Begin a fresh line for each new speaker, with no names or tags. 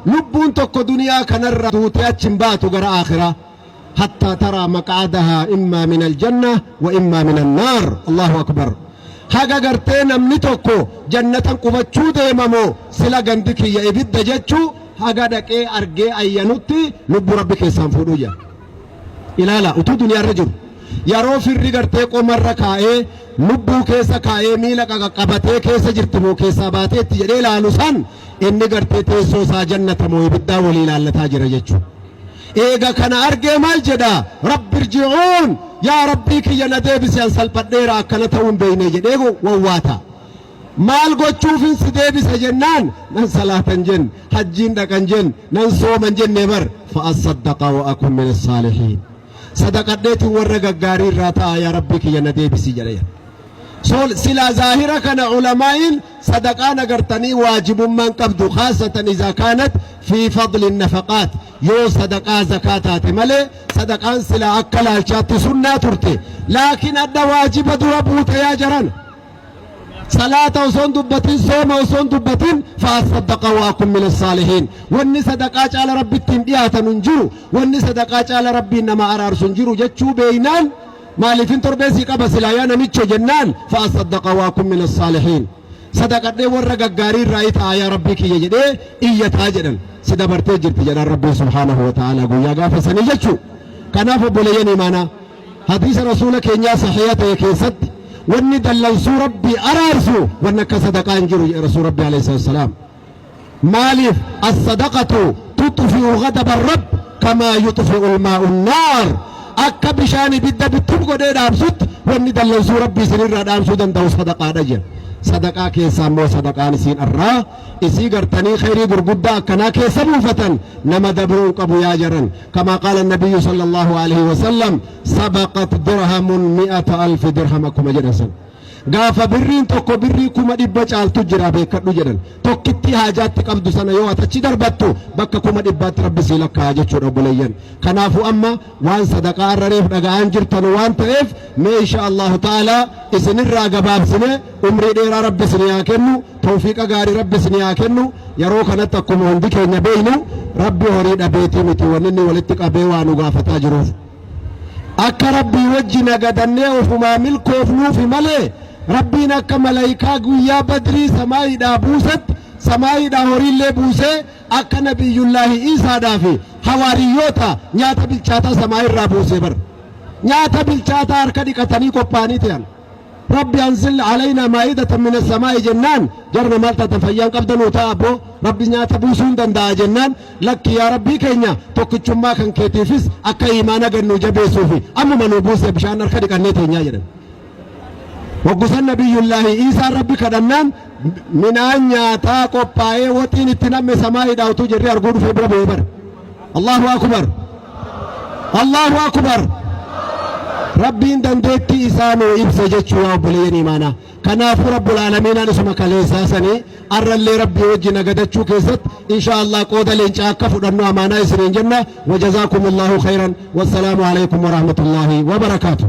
Lubbuun tokko duniyaa kanarraa duutee achi hin baatu gara aakhiraa. Hattaa taraa maq'adahaa immaa minal janna wa immaa minan naar. Allaahu akbar. Haga gartee namni tokko jannatan qubachuu deema moo sila gandi kiyya ibidda jechuu haga dhaqee argee ayyanutti lubbuu Rabbi keessaan fuudhuu jedha. Ilaala utuu duniyaarra jiru yeroo firri gartee qomarra kaa'ee lubbuu keessa kaa'ee miila qaqaqqabatee keessa jirti moo keessaa baateetti jedhee ilaalu san inni gartee teessoo isaa jannata moo ibiddaa walii ilaallataa jira jechuudha. Eega kana argee maal jedha? Rabbi irji'uun yaa Rabbii kiyya na deebisi an salphadheera akkana ta'uu hin beekne jedhee wawwaata. Maal gochuufin si deebisa jennaan nan salaatan jenne, hajjiin dhaqan jenne, nan sooman jenne bar fa'assaddaqa wa akun min as-saalihiin. Sadaqadheetiin warra gaggaarii irraa ta'a yaa Rabbii kiyya na deebisi jedhe. So silaa zaahira kana ulamaa'iin sadaqaan agartanii waajibummaan qabdu khaasatan izaa kaanat fi fadli nafaqaat yoo sadaqaa zakaa taate malee sadaqaan silaa akka laalchaatti sunnaa turte laakiin adda waajiba dura buute yaa jaran. Salaata osoo hin dubbatin, sooma osoo hin dubbatin, fa'asaddaqa wa akun mina saalihiin. Wanni sadaqaa caala Rabbitti hin dhiyaatanu hin jiru, wanni sadaqaa caala Rabbiin nama araarsu hin jiru jechuu beeynaan maaliifin torbee sii qaba silaa yaa namicho jennaan fa'asaddaqa wa akun mina saalihiin. Sadaqadhee warra gaggaarii irraa ta'a yaa Rabbii kiyya jedhee iyyataa jedhan. Si dabartee jirti jedhaan Rabbiin subhaanahu wa ta'ala guyyaa gaafa sanii jechuu. Kanaaf obboleeyyan imaanaa Hadiisa Rasuula keenyaa sahiiha ta'e keessatti wanni dallansuu Rabbii araarsu wanni akka sadaqaa hin jiru jedhe Rasuul Rabbii alayhi salaatu wassalaam. Maaliif as-sadaqatu tuxfi'u ghadaba Rabb kamaa yuxfi'u al-maa'u an-naar. Akka bishaan ibidda bittin godhee dhaamsutti wanni dallansuu Rabbii isinirraa dhaamsuu danda'u sadaqaadha jedhe. Sadaqaa keessaa immoo sadaqaan isiin arraa isii gartanii khayrii gurguddaa akkanaa keessa buufatan nama dabruu hin qabu yaa jaran. Kamaa qaala nabiyyu sallallahu alaihi wasallam sabaqat dirhamun mi'ata alfi dirham akkuma jedhan san. Gaafa birriin tokko birrii 100,000 caaltu jira beekadhu jedhan. Tokkittii haajaatti qabdu sana yoo ati achi darbattu bakka 100,000tti rabbi sii lakkaa'a jechuudha obboleeyyan. Kanaafuu amma waan sadaqaa arra reef dhaga'aan jirtanu waan ta'eef mee insha Allahu ta'ala isinirraa gabaabsine umrii dheeraa rabbi isinii haa kennu. Tawfiiqa gaarii Rabbi isinii haa kennu. Yeroo kanatti akkuma hundi keenya beeynu Rabbi horii dhabeetii miti wanni inni walitti qabee waa nu gaafataa jiruuf. Akka Rabbii wajji nagadannee ofumaa milkoofnuufi malee Rabbiin akka malaykaa guyyaa Badrii samaayiidhaa buusetti samaayiidhaa horiillee buusee akka Nabiyyullaahi Iisaadhaa fi hawaariyyoota nyaata bilchaataa samaayirraa buusee bar. Nyaata bilchaataa harka dhiqatanii qophaa'anii ta'an. Rabbi anzil alaynaa maa'idatan mina samaa'i jennaan jarna maal taatan fayyaan qabdanuu ta'a abboo Rabbi nyaata buusuu hin danda'a jennaan lakki yaa Rabbii keenya tokkichummaa kan keetiifis akka iimaana gad nuu jabeessuufi ammuma nuu buuse bishaan harka dhiqannee teenyaa jedhan. Hoggusan Nabiyyullaahi Iisaan Rabbi kadhannaan midhaan nyaataa qophaa'ee waxiin itti namme samaa'iidhaa utuu jirri arguu dhufee bira bu'ee bara. Allahu akbar. Allahu akbar. Rabbiin dandeettii isaa nuu ibse jechuu yaa obboleeyyan imaanaa. Kanaafuu Rabbul Aalamiinaan isuma kaleessaa sanii arrallee Rabbii wajji nagadachuu keessatti insha Allah qooda leencaa akka fudhannu amaanaa isiniin jenna. Wajazaakumullahu khayran. Wassalaamu alaikum warahmatullahi wabarakaatuh.